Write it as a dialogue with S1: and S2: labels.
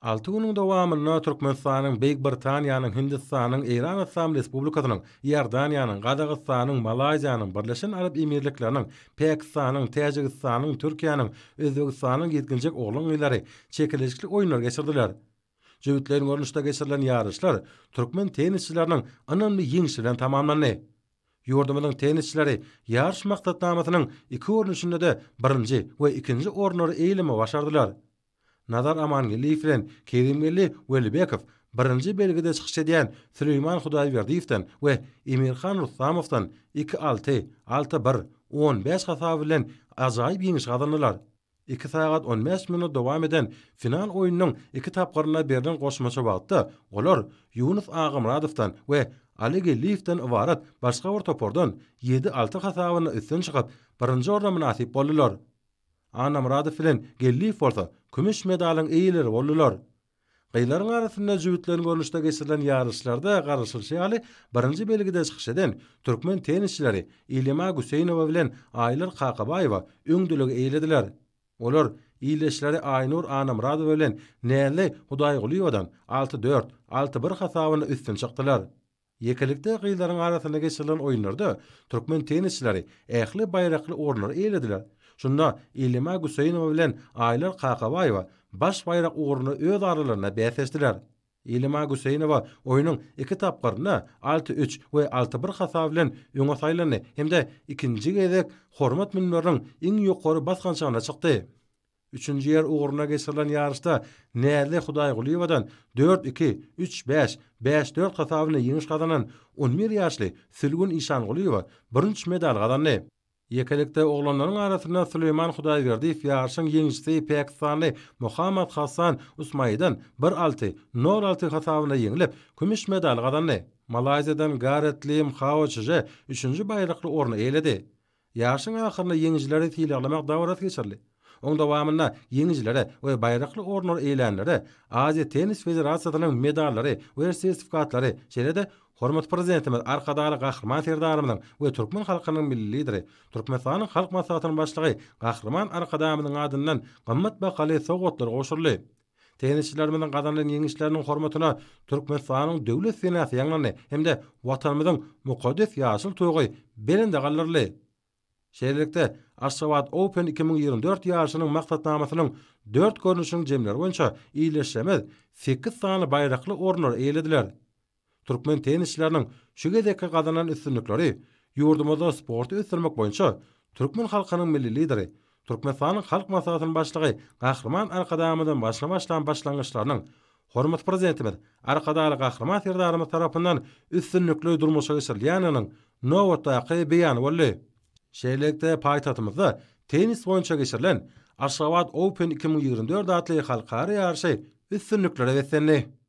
S1: Alty günüň dowamynda Türkmenistanyň, Beýik Britaniýanyň, Hindistanyň, Eýran Yslam Respublikasynyň, Iordaniýanyň, Gazagystanyň, Malaýziýanyň, Birleşen Arap Emirlikleriniň, Pakistanyň, Täjigistanyň, Türkiýäniň, Özbegistanyň ýetginjek oglan-gyzlary çekeleşikli oýunlar geçirdiler. Jübütleýin görnüşde geçirilen ýaryşlar türkmen tennisçileriniň ynamly ýeňşi bilen tamamlandy. Ýurdumyzyň tennisçileri ýaryş maksatnamasynyň iki görnüşinde-de birinji we ikinji orunlary eýelemegi başardylar. Nazar Amangeldiýew bilen Kerimgeldi Welibekow birinji belgide çykyş edýän Süleýman Hudaýberdiýewden we Emirhan Rustamowdan iki alty, alty bir, 15 hasaby bilen ajaýyp ýeňiş gazandylar. Iki sagat on bäş minut dowam eden final oýnunyň iki tapgyrynda berlen goşmaça wagtda olar Ýunus Agamyradowdan we Ali Geldiýewden ybarat başga bir topardan ýedi alty hasabynda üstün çykyp, birinji orna mynasyp boldular. Annamyradow bilen Geldiýew bolsa kümüş medalyň eýeleri boldular. Gyzlaryň arasynda jübütleýin görnüşde geçirilen ýaryşlarda garaşylyşy ýaly birinji belgide çykyş eden türkmen tennisçileri Ilima Güseýnowa bilen Aýlar Kakabaýewa öňdeligi eýelediler. Olar ildeşleri Aýnur Annamyradowa bilen Näzli Hudaýgulyýewadan alty dört, alty bir hasabynda üstün çykdylar. Ýekelikde gyzlaryň arasynda geçirilen oýunlarda türkmen tennisçileri ähli baýrakly orunlary eýelediler. Şunda Ilima Güseýnowa bilen Aýlar Kakabaýewa baş baýrak ugrunda öz aralarynda bäsleşdiler. Ilima Güseýnowa oýnuň iki tapgyrynda alty üç we alty bir hasaby bilen öňe saýlandy hem-de ikinji gezek hormat münberiniň iň ýokary basgançagyna çykdy. Üçünji ýer ugrunda geçirilen ýaryşda Näzli Hudaýgulyýewadan dört iki, üç bäş, bäş dört hasabynda ýeňiş gazanan on bir ýaşly Sülgün Işangulyýewa bürünç medal gazandy. Ýekelikde oglanlaryň arasynda Süleýman Hudaýberdiýew ýaryşyň ýeňijisi pakistanly Mohammad Hassan Usmaýydan bir alty, nol alty hasabynda ýeňlip, kümüş medaly gazandy. Malaýziýadan Garet Lim Hao Çže üçünji baýrakly orny eýeledi. Ýaryşyň ahyrynda ýeňijileri sylaglamak dabarasy geçirildi. Oň dowamynda ýeňijilere we baýrakly orunlary eýelänlere Aziýa tennis federasiýasynyň medallary we sertifikatlary, şeýle-de hormatly Prezidentimiz Arkadagly Gahryman Serdarymyzyň we türkmen halkynyň Milli Lideri, Türkmenistanyň Halk Maslahatynyň Başlygy Gahryman Arkadagymyzyň adyndan gymmat bahaly sowgatlar gowşuryldy. Tennisçilerimiziň gazanan ýeňişleriniň hormatyna Türkmenistanyň Döwlet senasy ýaňlandy hem-de Watanymyzyň mukaddes ýaşyl tugy belende galdyryldy. Şeýlelikde, Aşgabat Open 2024 ýaryşynyň maksatnamasynyň dört görnüşiniň jemleri boýunça ildeşlerimiz sekiz sany baýrakly orunlary eýelediler. Türkmen tennisçileriniň şu gezekki gazanan üstünlikleri ýurdumyzda sporty ösdürmek boýunça türkmen halkynyň Milli Lideri, Türkmenistanyň Halk Maslahatynyň Başlygy Gahryman Arkadagymyzyň başyny başlan başlangyçlarynyň hormatly Prezidentimiz Arkadagly Gahryman Serdarymyz tarapyndan üstünlikli durmuşa geçirilýändiginiň nobatdaky beýany boldy. Şeýlelikde, paýtagtymyzda tennis boýunça geçirilen Aşgabat Open 2024 atly halkara ýaryşy üstünliklere beslendi.